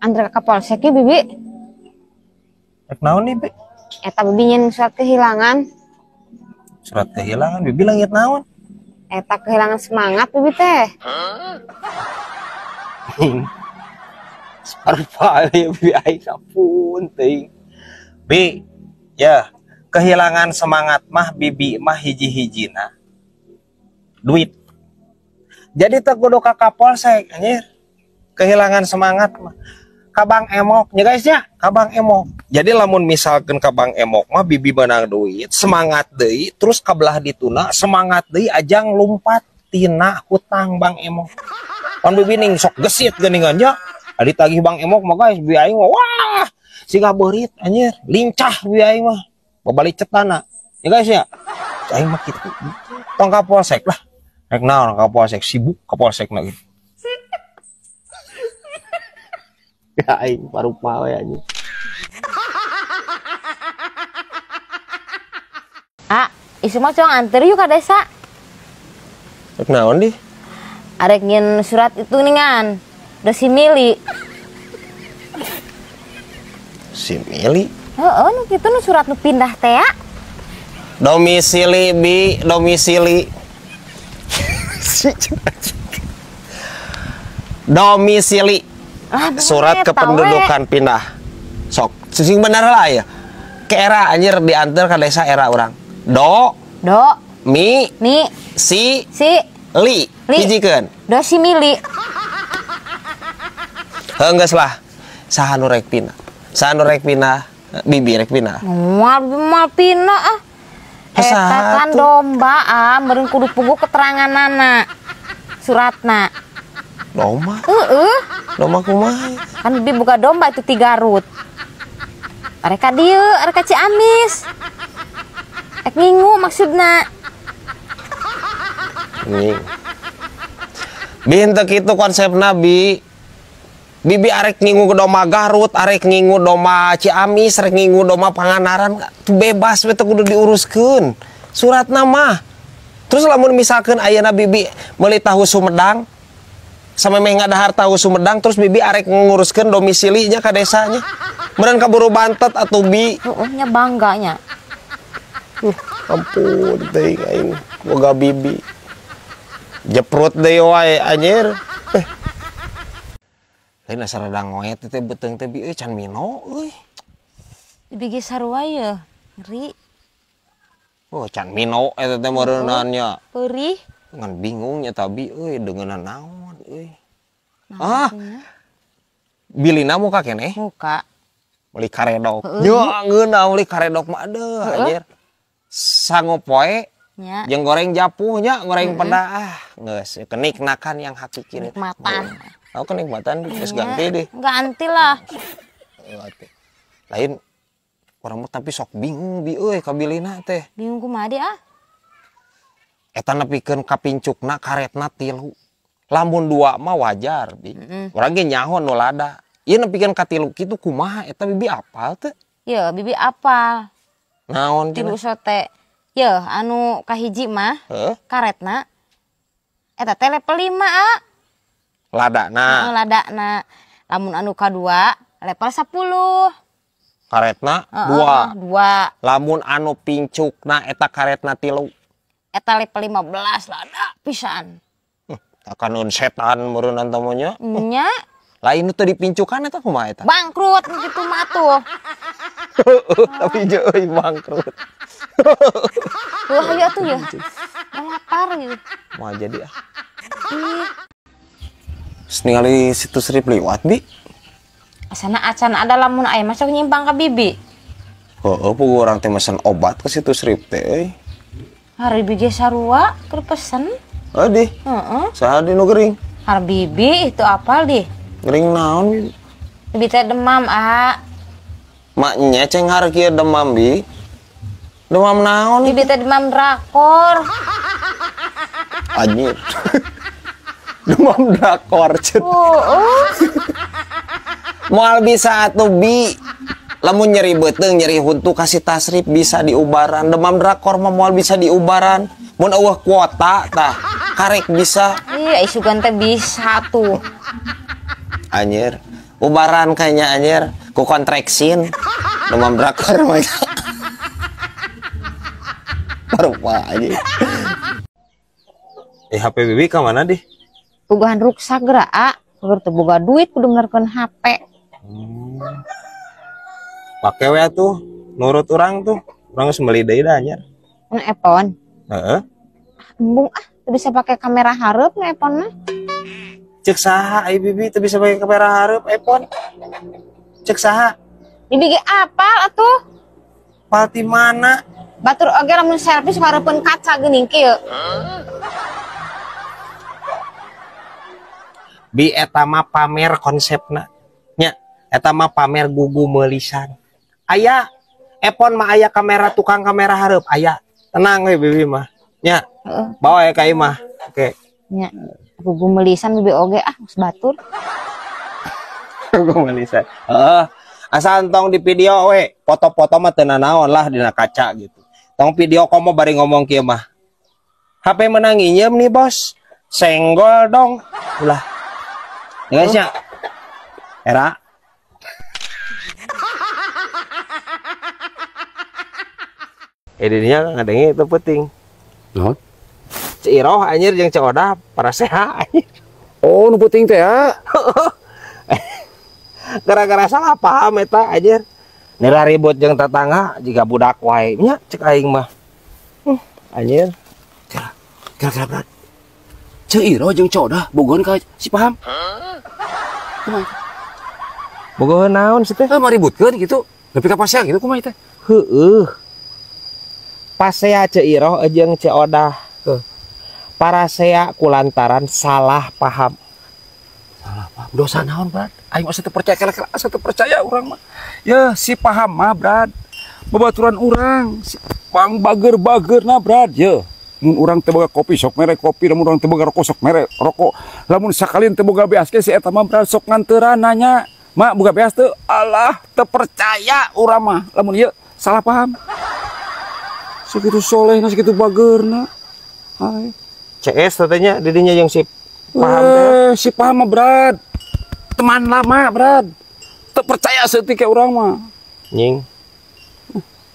Antar ka Kapolsek ya, Bibi. Rek naon nih, Bi? Eta Bibi nyen surat kehilangan. Surat kehilangan, Bibi langit naon? Eta kehilangan semangat Bibi teh. Sarpa ya Bibi aing ampun teuing. Bi, ya, kehilangan semangat mah Bibi mah hiji-hijina duit. Jadi teu kudu ka Kapolsek anjir. Kehilangan semangat mah ka Bank Emok nya guys ya, ka Bank Emok. Jadi lamun misalkan ka Bank Emok mah Bibi menang duit, semangat deui, terus kabelah dituna semangat deui ajang lumpat tina hutang Bank Emok. Pan Bibi ning sok gesit geuningan nya. Adi tagih Bank Emok mah guys, Bibi aing mah wah, siga beurit anjir, lincah Bibi aing mah. Babalik cetana. Ya guys ya. Aing mah kitu. Tong ka Polsek lah. Rek naon ka Polsek, sibuk ka Polsek na gitu. Ya aing parupa we anjing. Ah, isu mah cong anter yuk ka desa. Rek naon di? Arek ngin surat itu ningan. Dosimili. Simili? Heeh, nu kitu nu surat nu pindah teh ya. Domisili bi, domisili. Domisili. Lah, surat kependudukan pindah. Sok, sing bener lah ya. Ke era anjir diantar ke desa era orang. Do, do, mi, mi, si, si, li, li. Hijikeun. Dosimili. Heuh geus lah. Saha nu rek pindah? Saha nu rek pindah? Bibi rek pindah. Moal moal pindah ah. Eta kan domba ah, meureun kudu puguh keteranganana. Suratna. Domba? Heeh. Domba kumaha? Kan Bibi buka domba itu ti Garut. Arek ka dieu, arek ka Ciamis. Rek ngingu maksudna. Ngingu. Bi henteu kitu konsepna Bi. Bibi arek ngingu ke domba Garut, arek ngingu domba Ciamis, arek ngingu domba Pangandaran, tuh bebas we teu kudu diuruskeun. Suratna mah. Terus lamun misalkeun ayeuna Bibi meuli tahu Sumedang, samemeh ngadahar tahu Sumedang terus Bibi arek nguruskeun domisilinya ka desanya. Meureun kaburu bantet atuh Bi. Heeh, nya bangganya. Ampun teuing aing boga Bibi. Jeprut deui wae anjir. Lain asa rada ngoet teh beuteung teh bi euy can mino euy. Bibi ge sarua ye, ngeri. Oh, can mino eta teh meureunnan nya. Perih. Ngan bingung nya tabi euy deungeunna naon euy. Ah. Bilina muka keneh? Muka. Meuli karedok. Yo ngeunah meuli karedok mah aduh anjir. Sango poe nya. Jeung goreng japuh nya, goreng peda ah geus kenikmakan yang hakiki. Kenikmatan. Aku kenikmatan geus ganti deh. Ganti lah. Lain urang mah tapi sok bingung bi euy ka bilina teh. Bingung kumaha di ah? Eta nepikeun ka pincukna karetna 3. Lamun 2 mah wajar bi. Urang ge nyaho nu lada. Ieu nepikeun ka 3 kitu kumaha eta bibi apal teu? Ye, bibi apal. Naon tilu sote? Ye, anu kahiji mah karetna eta teh level 5 ah. Ladana. Heeh, ladana. Lamun anu kadua level 10. Karetna 2. 2. Lamun anu pincukna eta karetna 3. Eta level 15 lada pisan. Takaneun setan meureunnan teh nya. Nya. Lain nu teu dipincukan eta kumaha eta? Bangkrut kitu mah tuh. Tapi jeuy bangkrut. Wah, hayu atuh ya. Lapar gitu. Moal jadi ah. Ih. Ningali situs rip liwat bi. Asana acan ada lamun aya masuk nyimpang ka bibi. Heeh, puguh urang teh mesen obat ke situs rip teh euy. Hari bibi ge sarua keur pesen. Adi. Heeh. Saha di nu gering? Har bibi itu apal di. Gering naon bi? Bibi teh demam ah. Maknya ceng har kieu demam bi. Demam naon? Bibi teh demam drakor. Anjir. Demam drakor cet. Moal bisa atuh bi. Lamun nyeri beuteung, nyeri huntu kasih tasrif bisa diubaran. Demam drakor mah moal bisa diubaran. Mun eueuh kuota tah karek bisa. Iya, isugan teh bisa tuh. Anjir. Ubaran kayaknya anjir, ku kontreksin. Demam drakor mah. Baru aja. HP Bibi ka mana dih? Puguhan ruksak geura, a. Keur teu boga duit kudu menerkeun HP. Pake we atuh, nurut urang tuh. Urang geus meuli deui dah anjir. Nu iPhone? Heeh. Embung ah, teu bisa pake kamera hareup nu iPhone mah. Cek saha ai Bibi teu bisa pake kamera hareup iPhone? Cek saha? Bibi ge apal atuh. Apal ti mana? Batur oge lamun selfie sok hareupeun kaca geuning kieu. Bi eta mah pamer konsepna. Nya, eta mah pamer gugu meulisan. Aya iPhone mah aya kamera tukang kamera hareup aya. Tenang we Bibi mah. Nya. Heeh. Bawa ya ka imah. Oke. Nya. Gugu meulisan Bibi oge ah geus batur. Gugu meulisan. Heeh. Asal tong di video we, foto-foto mah teu nanaon lah dina kaca gitu. Tong video komo bari ngomong kieu mah. HP menang nginjem nih bos. Senggol dong. Ulah. Ya guys ya. Era. Dirinya ngadenge itu penting. Naon? Ceu Iroh anjir jeung Ceu Odah para seha anjir. Oh, nu penting teh ya. Gara-gara salah paham eta anjir. Nila ribut jeung tetangga jiga budak wae nya cek aing mah. Anjir. Kira-kira berat. Ceu Iroh jeung Ceu Odah bogohan ka si Paham. Kumaha? Bogohan naon sih teh? Maributkeun gitu. Nepi ka pasea gitu kumaha teh? Heueuh. Pasea Ceu Iroh jeung Ceu Odah. Heuh. Parasea kulantaran salah paham. Salah paham. Dosa naon, Brad? Aing asa teu percaya kira-kira asa teu percaya urang mah. Ya si Paham mah, Brad. Babaturan urang, si pang bager-bagerna, Brad, ye. Mun urang teu boga kopi sok mere kopi, lamun urang teu boga rokok sok mere rokok. Lamun sakalin teu boga beas ge si eta mah Brad sok nganteran nanya, "Mak boga beas teu?" Alah, teu percaya urang mah. Lamun ieu salah paham. Sakitu solehna, sakitu bagerna. Hai. CS katanya didinya yang si Paham teh. Si Paham mah, Brad. Teman lama, Brad. Teu percaya saeutik urang mah. Nying.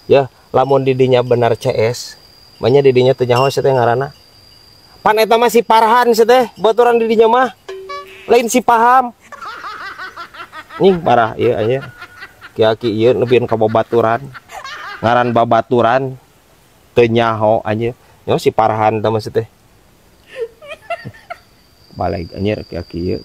Ya, lamun didinya benar CS, banyak didinya teu nyaho sia teh ngaranna. Pan eta mah si Parhan sia teh, baturan didinya mah. Lain si Paham. Nying parah ieu anjir. Ki-aki ieu nepikeun ka babaturan. Ngaran babaturan teu nyaho anjir. Nyaho si Parhan teh mah sia teh. Balik anjir ki-aki ieu.